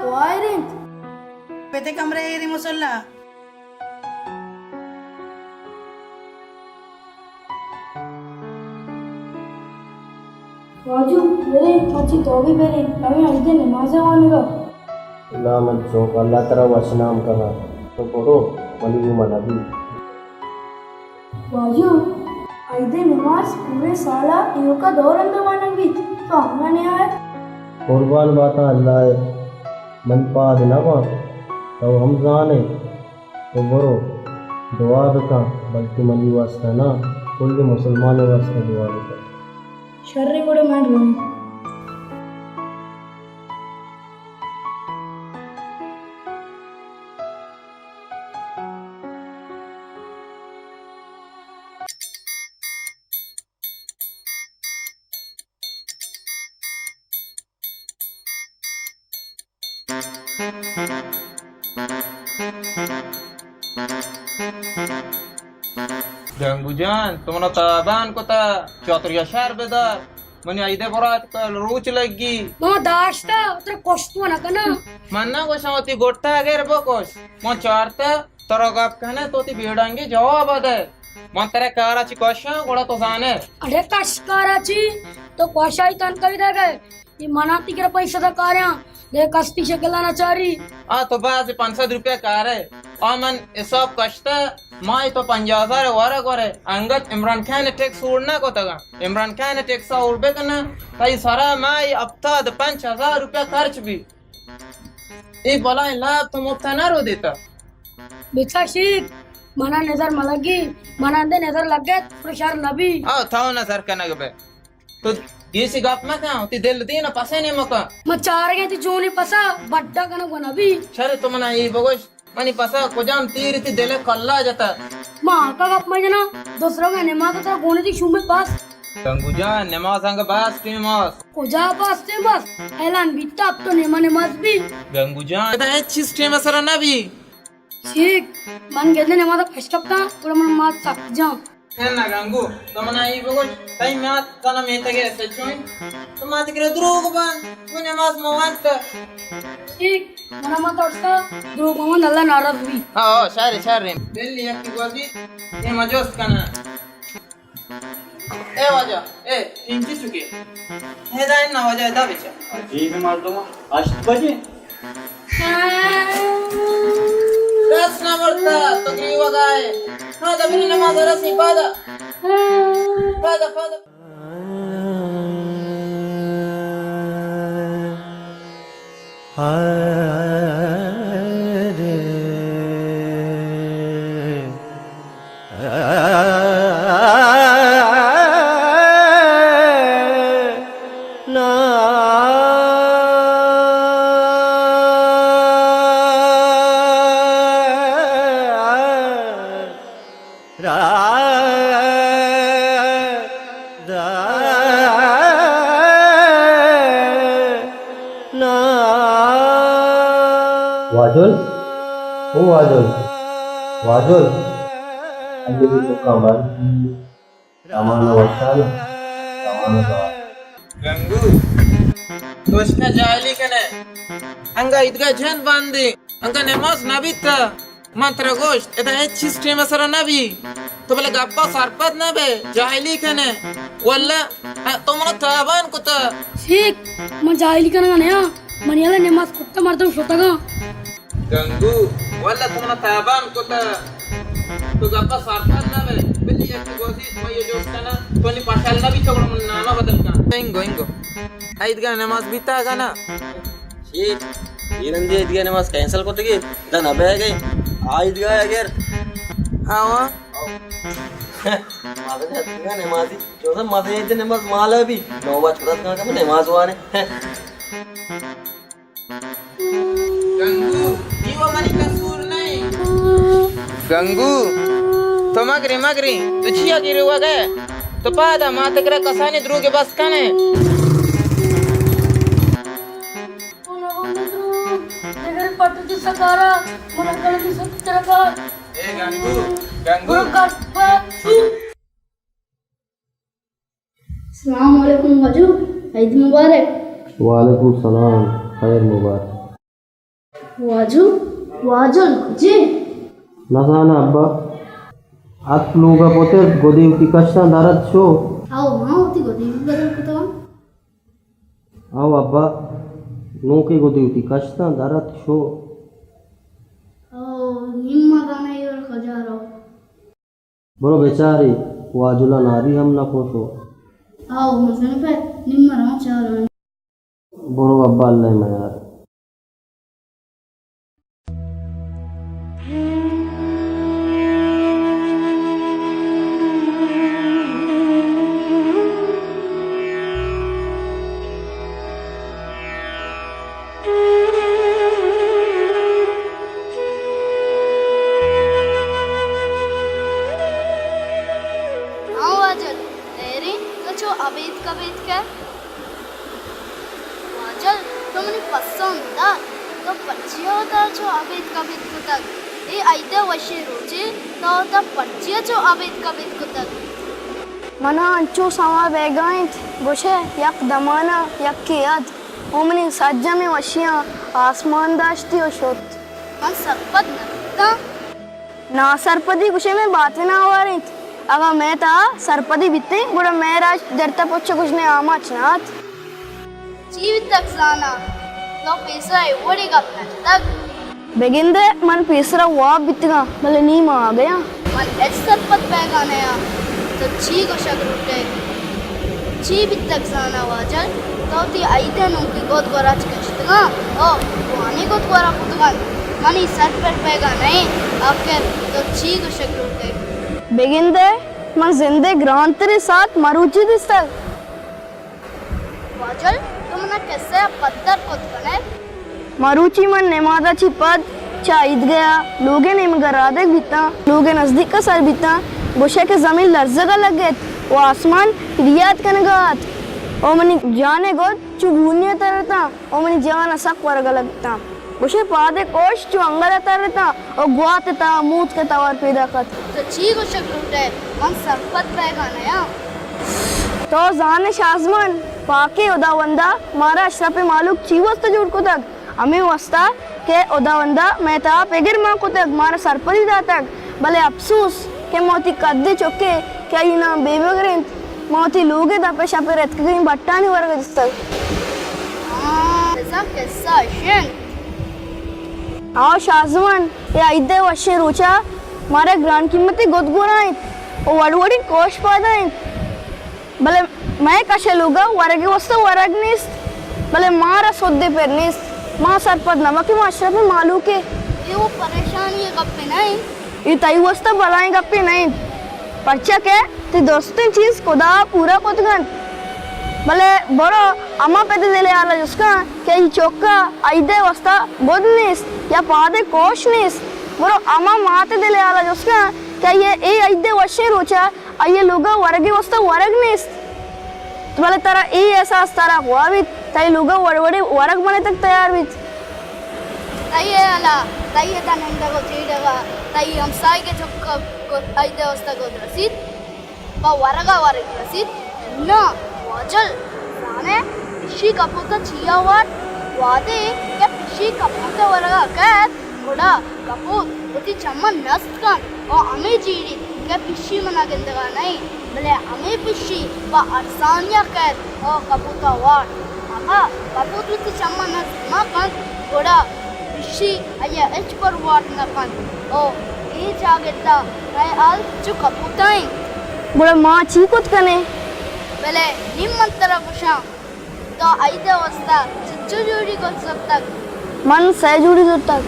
تو آئر انت۔ پتے کمرہ ایری مسلا۔ واجو، برے، مرچی تو بھی برے، ہمیں عید نماز وانگا۔ نا من چوک، اللہ ترا وش نام کنا۔ تو برو، منی گوما نبی۔ واجو، عید نماز پورے سالا ایوکا دو رند وانگ بیت، تو ہما نیائے؟ قربان باتا اللہ ء، من پاد نہ باں، تو ہم زانے۔ تو برو، دعا بکن، بلکہ منی واسطہ نہ، کل مسلمان واسطہ دعا بکن۔ شر گڑا من رواں۔ گنگو جان، تو منا تابان کتا، چتریا شر بدار۔ منی عیدے برات کل روچ لگی۔ ما داشتا، ترا کشت و نہ کنا۔ من نہ گوشاں وتی گٹا اگر بکش۔ من چارتا، ترا گپ کنے تو تی بیڑانگی جواب دے۔ من ترا کارا چی کشاں، گڑا تو زانے۔ اڑے کش کارا چی؟ تو کشائی تن کئی دے گئے۔ یہ منا تی کرا پیسہ دا کاریاں۔ دے کستی شکل نہ چاری۔ آ تو باز پنچ سد روپیہ کارے۔ آ من حساب کشتا۔ مائی تو پنجاہ ہزار ورگ ورے، انگت عمران خان ٹیکس اوڑ نہ کتگا۔ عمران خان ٹیکس اوڑ بکنا، تئی سرا مائی ہفتاد پنچ ہزار روپیہ خرچ بی۔ اے بلائیں لاپ تو مفتا نہ رو دیتا۔ بچا شیک، منا نظر ملگی، منا اندے نظر لگت، پر شر نبی۔ آ، تھاو نظر کنگ بے۔ تو گیشی گپ مکن، تی دل دین پسے نے مکن۔ ما چارگیں تی جونی پسا، بڈا کنگ نبی۔ شر تو منا اے بگوش۔ منی پسا کجام تیر تی دل کلا جتا۔ ما آقا گپ مجنا، دوسرا کا نماز ترا گونے تی شومے پاس۔ گنگو جان، نماز انگا باز ٹیم آس۔ کجا باز ٹیم آس؟ اعلان بیتا، اب تو نیما نماز بی۔ گنگو جان، ادا ہچ چیز ٹیم سرا نہ بی۔ ٹھیک، من گندے نماز پش کپتا، گڑا من مات سک جان۔ اے نہ گنگو، تو منا ای بگوش، تئی مات زانا میتگے ایس ایچ او انت؟ تو ماتی کرا دروگ بند، تو نماز مہ وانت۔ ٹھیک، منا مات اشتا، دروگ بند، اللہ ناراض بی۔ ہاں، ہاں، شر، شر۔ بلی یکی گوزی، اے مجوست کنا۔ اے واجہ، اے، انچی چکے؟ ادا انا واجہ، ادا بچا۔ جی، مردم، ہشت بجے۔ رس نہ مرتا، تو گریوگا ئے۔ پادا بری نماز رسی، پادا۔ پادا، پادا۔ واجل، او واجل، واجل، اگے بھی تو کمر، سامان وشان، سامان بار۔ گنگو، تو اشکا جاہلی کنے۔ انگا عیدگاہ جند باندی، انگا نماز نہ بیتا۔ من ترا گوشت، ادا ہچ چیز ٹیم سرا نہ بی۔ تو بلے گپا سرپد نہ بے، جاہلی کنے۔ واللہ، تو منا تابان کتا۔ شیخ، من جاہلی کنگا نیا۔ منی اللہ نماز کتا مردم شتگا۔ گنگو، واللہ تو منا تابان کتا۔ تو گپا سرپد نہ بے۔ بلی یکی گوزی، من یہ جوست کنا۔ تو نی پاشال نہ بی، تو من ناما بدل کن۔ انگو، انگو۔ عیدگاہ نماز بیتا گا نا؟ شیخ، اے رندی عیدگاہ نماز کینسل کتگی، ادا نہ بیگ ئے۔ آ عیدگاہ اگر۔ ہاں، ہاں۔ مزہ عیدگاہ نمازی، جو سا مزہ عید نماز مالا بی، نو باج خدا تکا کہ نماز وانے۔ گنگو، اے و منی قصور نہ۔ گنگو، تو مگری، مگری، تو چیا گریوگا ئے؟ تو پادا ماتے کرا کسانی دروگ بس کنے۔ من ءَ گوں دروگ، دگرے پٹ ءَ چہ سکارا، من ءَ کلمی سک چرکا۔ اے گنگو، گنگو۔ برو گپ ءَ شو۔ السلام علیکم واجو، عید مبارک۔ وعلیکم السلام، خیر مبارک۔ واجل، واجل کجے؟ نزاناں ابا۔ اتک لوگ ءَ پترت، گدے وتی کشتاں در ات شو۔ ہئو، ہاں، وتی گدے بھی بدل کتگ۔ ہئو ابا، نوکیں گدے وتی کشتاں در ات شو۔ ہئو، نیم ما دانا اے وڑ کجا رو۔ برو بچارے، واجل ءَ ناری ہم نہ کشو۔ ہئو، مزن پہ نیم ما راں چاراں۔ برو ابا، اللہ میار۔ ہاں واجل، ہیریں تو چو ابید کبید کئے؟ واجل، تو منی پسو نہ دات، تو پرچیا وتا چو ابید کبید کتگ؟ اے عید ءِ وشیں روچے تو وتا پرچیا چو ابید کبید کتگ؟ منا انچو سما بیگا انت، گوشئے یک دمانا یکے ات و منی سرجمیں وشیاں آسمان داشتی و شت۔ من سرپد نہ بیتاں۔ ناسرپدی گوشئے مئے باتنا ہوار انت۔ اگاں مئے تہا سرپدی بیتیں، گڑا مئے راج درتہ پچ و گژنئے آماچ نہ ات۔ چی بیتگ زاناں؟ تو پیسرا اے وڑیں گپ نہ جتگ۔ بگندئے من پیسرا واب بیتگاں، بلے نی من آگہاں۔ من ہچ سرپد بیگا نیاں۔ تو چی گوشگ لوٹئے؟ چی بیتگ زاناں واجل؟ تو وتی عید ءِ نوکیں گد گورا چہ کشتگاں؟ او، جوانیں گد گورا کتگ انت۔ منی سر پر بیگا نہ انت۔ آخر تو چی گوشگ لوٹئے؟ بگندئے من زندئے گرانتریں ساعت مروچی دیستگ۔ واجل، تو منا کسہ ءَ پدر کت کنئے۔ مروچی من نماز ءَ چہ پد چہ عیدگاہ ءَ لوگ ءِ نیمگ ءَ رادگ بیتاں، لوگ ءِ نزدیک ءَ سر بیتاں، گوشئے کہ زمین لرزگ ءَ لگت و آسمان ریاد کنگ ءَ ات و منی جان ءِ گد چو گونی ءَ ترتاں و منی جان ءَ سک ورگ ءَ لگتاں۔ گوشئے پاد ءِ کوش چو انگل ءَ ترتاں و گوات ءِ تہا موتک ءِ توار پیداک ات۔ تو چی گوشگ لوٹئے؟ من سرپد بیگا نیاں۔ تو زانئے شازمان، پاکیں ہداوندا مارا اشرپیں مہلوک چی واسطہ جوڑ کتگ؟ ہمے واسطہ کہ ہداوندا مئے تہا پگر مان کتگ، مارا سرپدی داتگ، بلے اپسوس کہ ما وتی کدیں چکے کہ آئی نام بے بگر انت، ما وتی لوگ ءِ دپ ءَ شپ ءِ رتکگیں بٹانی ورگ ءَ دیستگ۔ آ، بزاں کسہ اش انت۔ آ شازمان، اے عید ءِ وشیں روچا مارا گران قیمتیں گد گورا انت و وڑ وڑیں کوش پادا انت۔ بلے مئے کش ءِ لوگ ءَ ورگ ءِ واسطہ ورگ نیست، بلے مارا سدے پر نیست۔ ما سرپد نہ باں کہ ما اشرپیں مہلوکے۔ اے وَ پریشانی ءِ گپے نہ انت۔ اے تئی واسطہ بلائیں گپے نہ انت، پرچا کہ تئی درستیں چیز خدا ءَ پورا کتگ انت۔ بلے برو ہما پت ءِ دل ءِ حال ءَ جست کن کہ آئی چک ءَ عید ءِ واسطہ گد نیست یا پاد ءِ کوش نیست۔ برو ہما مات ءِ دل ءِ حال ءَ جست کن کہ آئی ءَ اے عید ءِ وشیں روچ ءَ آئی ءِ لوگ ءَ ورگ ءِ واستا ورگ نیست۔ بلے ترا اے احساس ترا گواہ بیت، تئی لوگ ءَ وڑ وڑیں ورگ بنتگ تیار بیت۔ تئی ہیال ءَ، تئی ادا نندگ ءُ جیڑگ ءَ، تئی ہمساہگ ءِ چک ءَ عید ءِ واستا گد رسیت، پہ ورگ ءَ ورگ رسیت؟ ناں واجل، زانئے پشی کپوت ءَ چیا وارت؟ وہدے کہ پشی کپوت ءِ ورگ ءَ کئیت، گڑا کپوت وتی چماں نست کنت ءُ ہمے جیڑیت کہ پشی منا گندگ ءَ نہ انت، بلے ہمے پشی پہ ارزانی ءَ کئیت ءُ کپوت ءَ وارت۔ اگاں کپوت وتی چماں نست مہ کنت، گڑا پشی آئی ءَ ہچبر وارت نہ کنت۔ او اے چاگرد ءَ مئے ہال چو کپوت ءَ انت۔ گڑا ما چی کت کنیں؟ بلے نی من ترا گوشاں، تو عید ءِ واستا چنچو جوڑی گد زرتگ؟ من سئے جوڑی زرتگ۔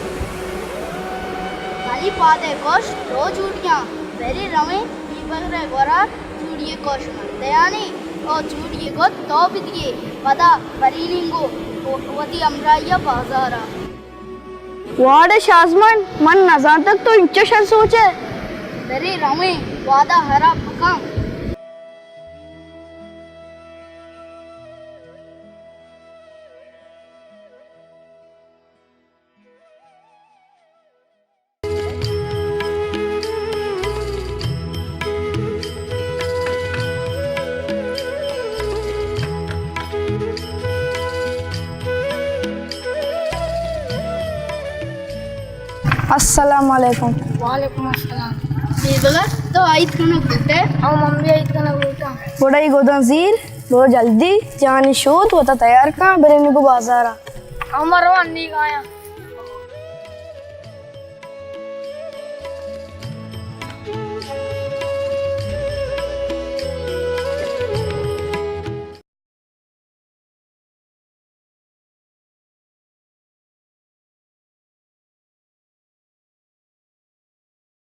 منی پاد ءِ کوش دو جوڑیاں، برے رویں بی بگر ءِ گورا جوڑی ءِ کوش من دیانی ءُ جوڑی ءِ گد تو بدیئے، پدا برینیں گوں وتی ہمراہی ءَ بازار ءَ۔ واڑے شازمان، من نزانتگ تو انچش سوچ ئے۔ برے رویں، وہد ءَ ہراب مکن۔ السلام علیکم۔ وعلیکم السلام۔ بیبلا، تو عید کنگ لوٹے؟ او، من بھی عید کنگ لوٹاں۔ گڑا اے گداں زیر، برو جلدی جانی شود وتا تیار کن، برے نگو بازارا۔ او، من رواں، نی کایاں۔